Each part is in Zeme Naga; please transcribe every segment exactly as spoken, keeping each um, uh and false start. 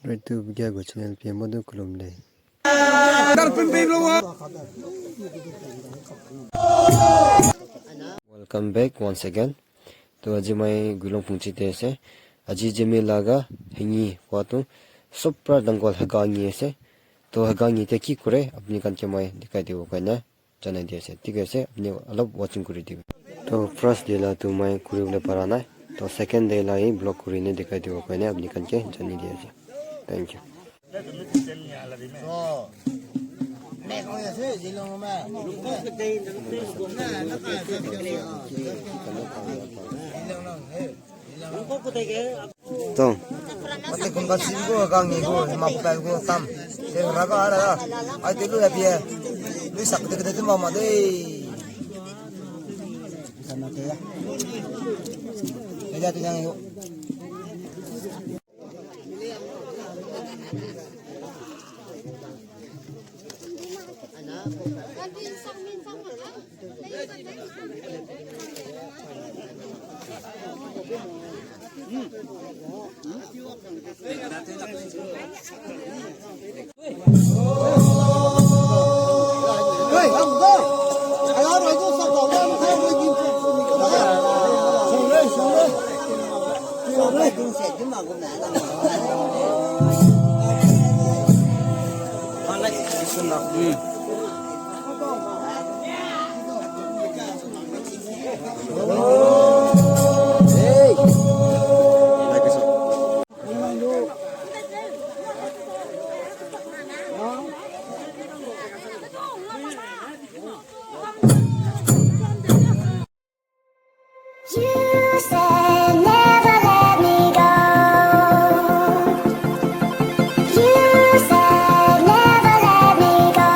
Ritube ge gu channel pie mâ du kelum lei. Welcome back once again. To aji mai Guilong pungchi te se. Aji Zeme la ga hengi kua tu supra dangkol hega ngi se. To hega ngi te ki kure apni kan ke mai dikai diu kai ne. Janai dia se. Tige se apni alap watching kuri diu. To first day la tu mai kuri le para nai. To second day la i vlog kuri ne dikai diu kai ne apni kan ke janai dia se. Thank you. Tong. Mate kum ka si gu, ka ngi gu, ma pel gu tam. Te ra ka ra. Ai te lu ya pie. Lu sak te te ma ma de. Sama te ya. Ya te yang yo. You said never let me go. You said never let me go.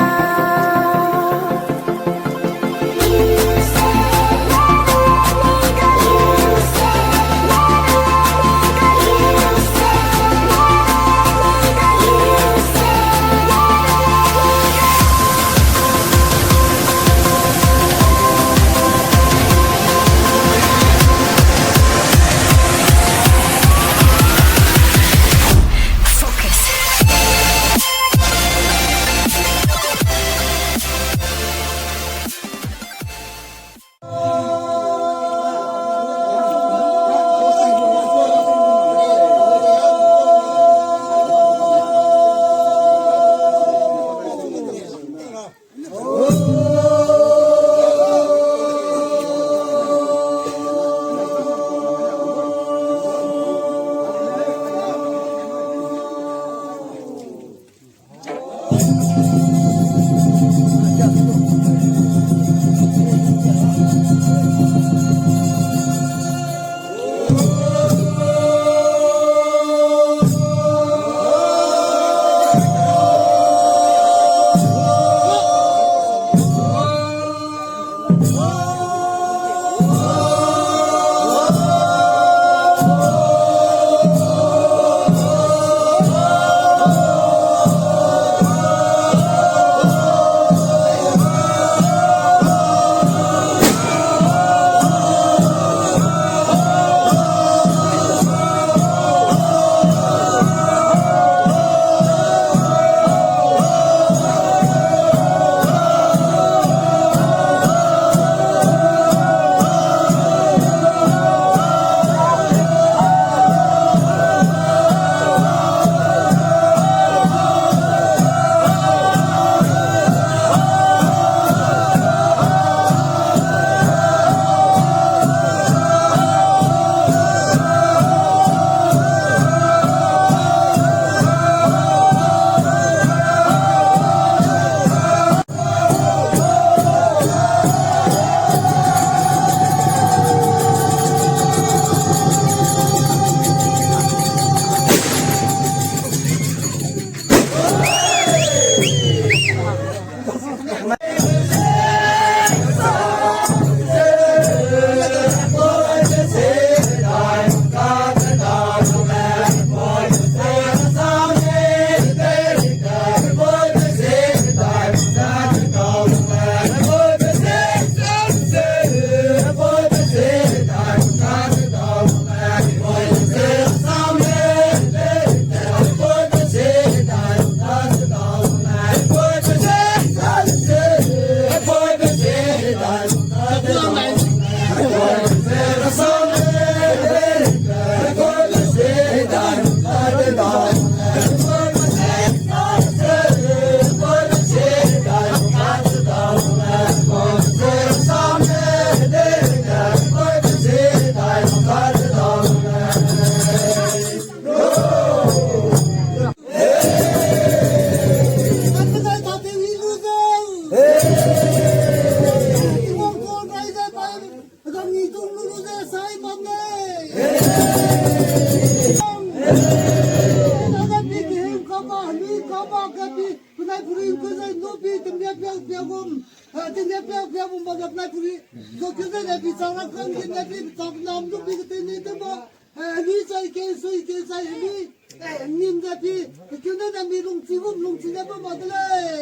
Pi tingge piau piau gum, eh, tingge piau piau gum ba gap nai puri. Zo keu de ne pi chang ra kan ge ne pi chang nam du pi ke te ni te ba. Eh, lui chai ke, sui ke chai lui. Eh, nim de pi, keu ne ne mi lung chi gum lung chi ne ba ma de lei.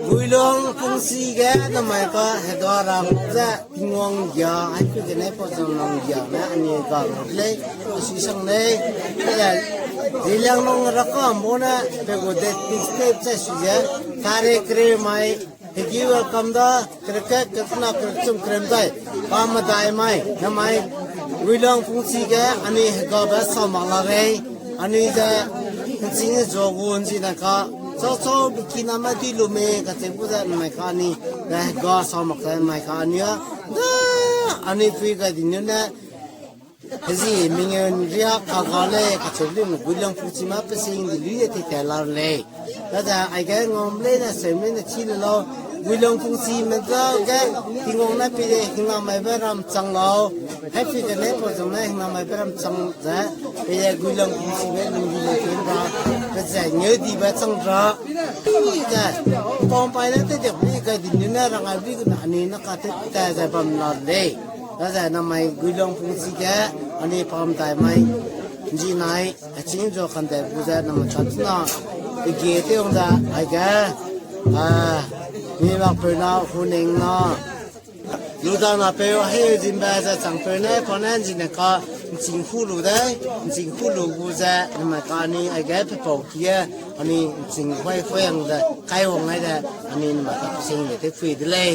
Guilong Pungsi ge namai ka hega ram ze Tingwang ya, ai pe gene pa zang nang ya ne ani ga lei, asi sang lei. Zeliangrong rakam bo ne pe gu date fix te ze su ze, tare kere mai, hegi welcome da, kereket, ketna, kerechum, kerem dai, pa medai mai, namai, Guilong Pungsi ge, ani hegabe sa mak la rei, ani ze, nching zo gu nzi na ka, chau chau bikina ma di lu me, kacheu gu ze, namai ka ani, ze hega sa mak ze, namai ka ani a, da, ani pui ga di nu ne, hezi mingeu ria kaga lei, kacheu lu me, Guilong Pungsi ma pe sing di lu ye te te la lei. Daze aige ngam leine seu leine chi le lau, Guilong Pungsi me dage, Tingwang ne pie hingnamaibe ram chang lau, happy de ne pa zang ne hingnamaibe ram chang ze, pie Guilong Pungsi me lungdi le kin ra, pe ze ngeu dibe chang ra, ze, pam pai ne te de ni gai di ni ne rang ai bi gu na ani na ka te te ze bam la lei. Daze namai Guilong Pungsi ge, ani pam dai mai, nzi nai, aching zo kan de gu ze namai ka chuna, pe ge te ong da, aige, a, mi mak pe na, hu ning na, lu da na peu, hei zimbe ze chang peu ne, pa ne nzi ne ka, nching hu lu de, nching hu lu gu ze, namai ka ani, aige pe pau kie, ani nching huai huai ang ze, kai wang ai de, ani namai ka pe sing de te pui de lei.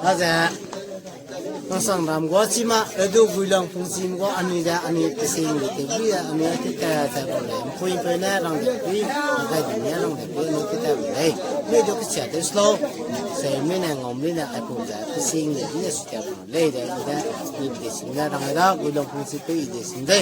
Daze, Nang sang ram gua chi ma, edu Guilong Pungsi gua ani ze, ani pe sing de te pui, ani a te te ze bam lei. Mpui peu ne rang de pui, gai di ne rang de pui, ani te te bam lei. Mi du kechia te slow, se mi ne ngam mi ne ai pu ze, pe sing de, mi ne su te bam lei de, i de, i de sing ne rang da, Guilong Pungsi pe i de sing de.